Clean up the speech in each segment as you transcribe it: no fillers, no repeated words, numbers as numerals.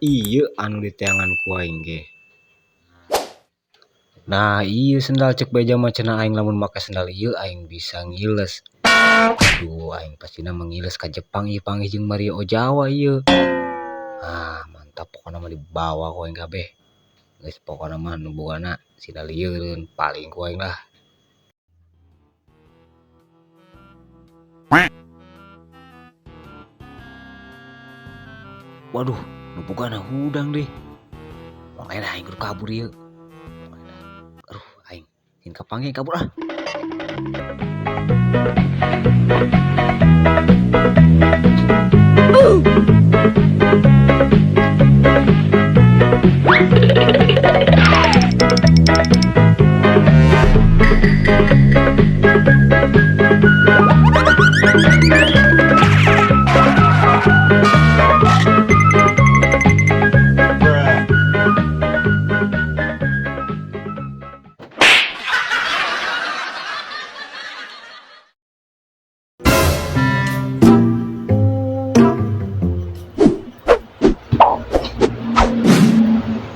Ieu anu diteangan ku aing ge. Nah, ieu sendal cek beja mah cenah aing lamun make sendal ieu aing bisa ngiles. Aduh, aing pastina mengiles ka Jepang ieu panggih jeung Mario Ojawa ieu. Ah, mantap pokona mah dibawa ku aing kabeh. Geus pokona mah nu bogana sindal ieu paling ku aing lah. Waduh, nu bogana hudang deh. Makanya aing kudu kabur ieu. Aduh, aing sieun kapanggih kabur ah.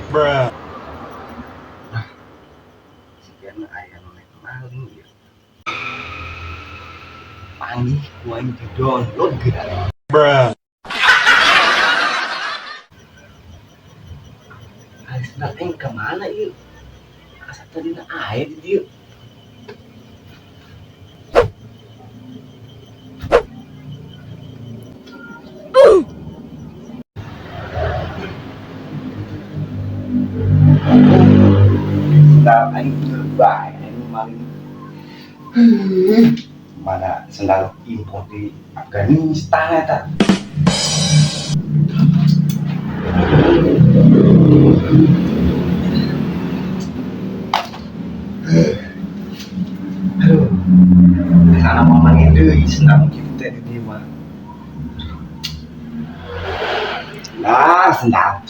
Bruh. Sigana aya nu rek maling ieu. Panggih ku aing di download geura. Bruh. Ari sendal aing ka mana ieu? Asa tadina aya di dieu. Sendal aing bener bae aing maling. Mana sendal impor di Afghanistan eta. Aduh, sana mau manggil deui sendal kitu teh di dieu mah. Nah, sendal.